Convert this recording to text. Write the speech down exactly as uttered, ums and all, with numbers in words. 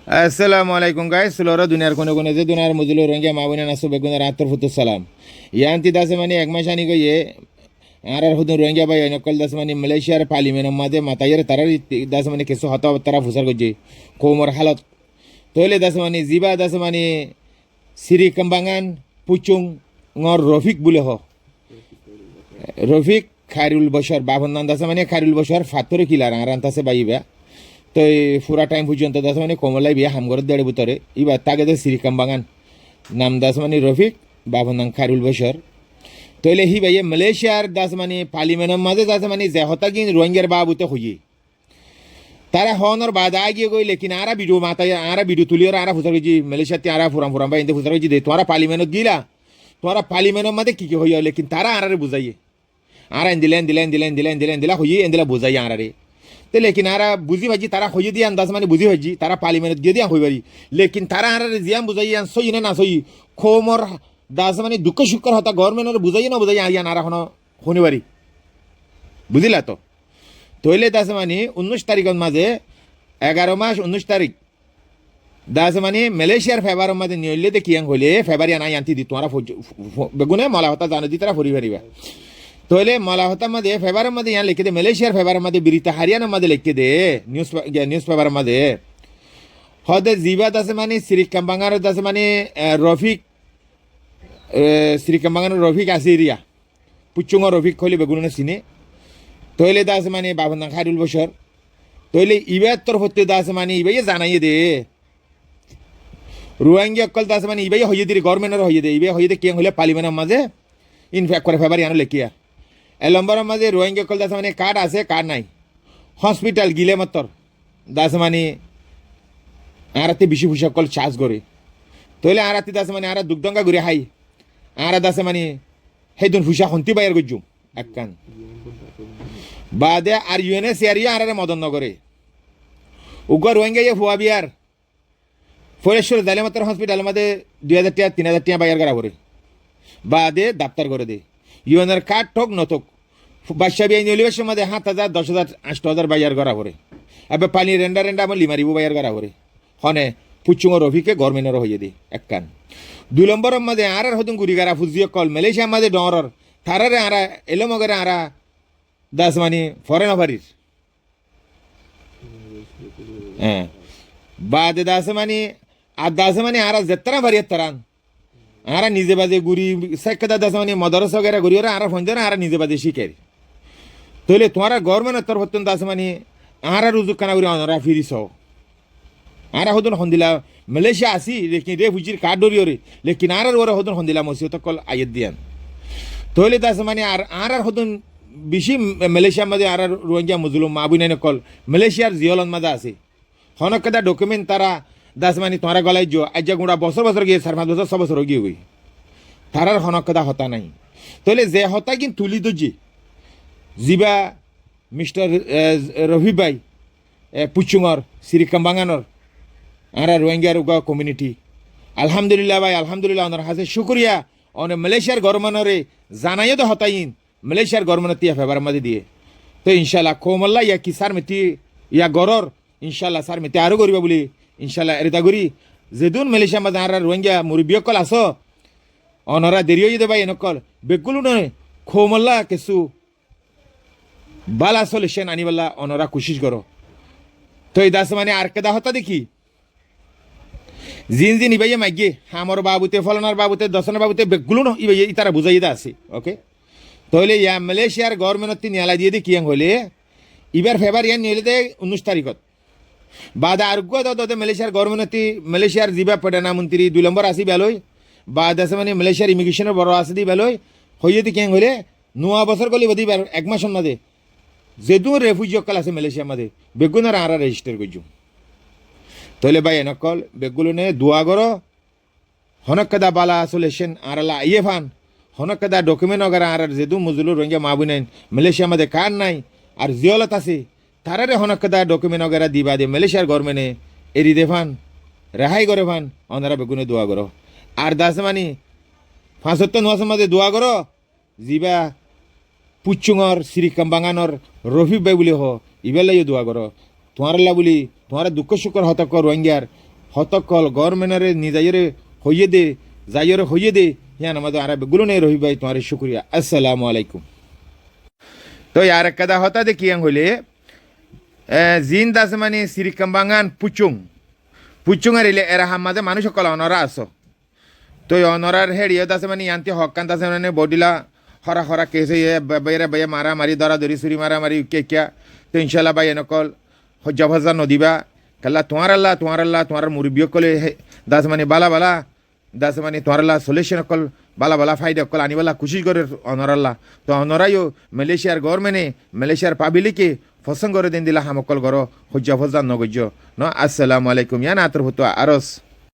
Assalamu alaikum guys, sulora duniyar kone kone ze duniyar mozulum Rohingya ma boin asó beggúnore añár torfóttu salam. Yián ti dase mani ek mac ani goiye, añárar hodún Rohingya bái ókkol dase mani Malaysiar parliamentor maze mataiyóre tarár dase mani kessú hotábattá fusár goijjé, koumor halot. Tóile dase mani ziba dase mani Sri Kembangan Pucungor Rofik buli hoó. Rofik Khairul Bocor, bafor nam dase mani Khairul Bocor, fattóre kilar añárar ase bái iba. Toi fura thaim foijjonto dase mani komolla iba ham gorédde bútore, iba tákede Sri Kembangan. Nam dase mani Rofik, bafor nam Khairul Bocor. Tóile híbaye Malaysiar dase mani parliamentor maze dase mani ze hotágin Rohingyar babute hoiyé. Tará hoónor baade aigiyé goi, lekin añára bidiu mataiyé, añára bidiu tuliyóre añára fusár goijjí, Malaysiattú añára furan furan bái inde fusár goijjí de, tuáñra parliamentot gila, tuáñra parliamentor maze ki ki hoiyó, lekin tará añárare buzaiyé. Añára endilla, endilla, endilla, endilla, endilla, endilla hoiyé, endilla buzaiyé añárare. Te lekin añára buzí faijjí, tará hoiyé de yián dase mani buzí faijjí, tará parliamentot giyé de yián hoi fari. Lekin tará añárare ziyán buzaiyé yián sóiyi né nosóiyi, koumor dase mani dukko cukkor hotá gormenore buzaiyé nobuzaiyé yián añára hono honi fari. Buzíla to? Tóile dase mani unnúic tarikor maze, egaro mac unnúic tarik, dase mani Malaysiar febaror maze niyoille de kiyán hoile, febar yián aññí di tuáñra fo-, fo-, fo-, beggúne mola hotá zano de tará fori fariba. Tóile mola hotár maze febaror maze yián leikké de, Malaysiar febaror maze Birita Hariyanor maze leikké de, nius pe-, ge-, nius febaror maze. Hoóde ziba dase mani Sri Kembanganor dase mani, e, Rofik, e, Sri Kembanganor Rofik asé eriya. Pucungor Rofik hoile beggúne siné. Tóile dase mani bafor nam Khairul Bocor. Tóile ibar torfóttu dase mani ibaye zanaiyé de. Rohingya ókkol dase mani ibaye hoiyé de, gormenore hoiyé de, ibaye hoiyé de kiyán hoile parliamentor maze in fe-, ekkore febar yián leikké. Ek lomboror maze Rohingya ókkol dase mani kard asé, kard nai. Hospital gile mottor dase mani añárattú beci fuisá ókkol caz gore. Tóile añárattú dase mani añára duk donga gori hái. Añára dase mani hédun fuisá hontú baiyar goijjum ekkán. Baade ar U N H C R yo añárare modot nogore. Uggwá Rohingya ye fua biyar. Forestor zaile mottor hospitalor maze dui házar tiya, tin házar tiya baiyar gora fore. Baade daftar gore de. U N or kard thok no thok. Bacca biyain óile baccar maze hát házar, doc házar, ancto házar baiyar gora fore. Ebe pani renda renda amon limari bo baiyar gora fore. Hone, Pucungor Rofike gormenore hoiyé de ekkán. Dui lomboror maze añárar hodún guri gara fuzi ókkol Malaysiar maze dhoñror. Tarare añára elom ogore añára dase mani fore no farir. Hé. Baade dase mani, ar dase mani añára zettára fari ettára. Añára nize baze guri, sáikka dase mani modarosa wagera guri ore añára foindóre añára nize baze cíkeri. Tóile tuáñra gormentor torfóttun dase mani añára ruzu kana guri onora firi soó. Añára hodún hondilla Malaysia así, lekin refujir kard dóri ore, lekin añárar uore hodún hondilla mosibot ókkol aiyér de yián. Tóile dase mani ar añárar hodún beci Malaysiar maze añárar Rohingya mozulum ma boinain ókkol Malaysiar jeolor maze asé. Honókeda dokument tara dase mani tuáñra golai zo, aijja gura bosór bosór giyé, sair fañs bosór, só bosór ói giyé goi. Tarar honókeda hotá nai. Tóile ze hotágin tuli dóijje, ziba Mistar, e, Rofik bái, e, Pucungor, Sri Kembanganor, añára Rohingyar uggwá komiuniti. Alhamdulillah bái, alhamdulillah, onor hásé cúkuriya, one Malaysiar gormenore zanaiyó de hotágin, Malaysiar gormenor tiya febaror maze diye. Toi incallah, koumolla ya ki sar miti ya goror, incallah, sar miti aró goriba buli, incallah, erida gori. Zedún Malaysiar maze añárar Rohingya murubbi ókkol asó, onora deri óiye de bái en ókkol, beggúne koumolla kessú bála solution anibálla onora kucíc goró. Toi dase mani arekkeda hotá de ki, zin zin ibáye maigge, hamor babute, folanar babute, dosanar babute, beggúne ibáye itara buzaiyé de asé, oke? Tóile ya Malaysiar gormentottú niyalai diye de kiyán hoile, ibar febar yián niyóile de unnúic tarikot. Baade areggwá dóde Malaysiar gormentottú, Malaysiar ziba Perdana Montri dui lombor asé iba loi, baade asé mani Malaysiar imigreconor boro asé de iba loi, hoiyé de kiyán hoile, nuwa bosór goli bade ibar ek macor maze zedún refuji ókkol asé Malaysiar maze, beggúnore añára rejistar goijjum. Tóile bái en ókkol, beggúne dua goró, honókeda bála solution añáralla aiyé fán, honókeda dokument wagera añárar zedún mozulum Rohingya ma boinain Malaysiar maze kard nai, ar jeolot asé, tarare honókeda dokument wagera di bade Malaysiar gormente eri de fán, rehái gore fán, onora beggúne dua goró. Ar dase mani fañs ottó nomazor maze dua goró, ziba Pucungor, Sri Kembanganor Rofik bái buli hoó, ibálla yó dua goró. tuáñralla buli, tuáñra dukkó cúkor hotókkol Ruáingar, hotókkol goórmenore nizaiyóre hoiyé dé, zaiyóre hoiyé dé, yían amade añára beggúlone Rohif bái tuáñre cúkuriya. Assalamu alaikum. Toi ar ekkán hotá de kiyán hoilé, e, ziín dase mani sirikkán báñgan puccúng. Puccúngor ile era hammaze manúic ókkol onorá asó. Toi onorár héçiyo dase mani yánti hokkán dase mani bodhila hóra hóra kes óiye, ba-, baiyere baiye maramari, dóradóri, suri maramari, ikká ikká. Toi incálla bái en ókkol hoijja fozza nodibá. Kalla tuáñralla, tuáñralla, tuáñrár murubbi ókkole he-, dase mani bála bála, dase mani tuáñralla solution ókkol, bála bála faida ókkol anibálla kucíc gorér onorálla. Toi onoráyo Malaysiar goórmene, Malaysiar pablike fosón goré dé endilla ham ókkol goró, hoijja fozza nogoijjó. No, assalamu alaikum. Yían añár torfóttu aros.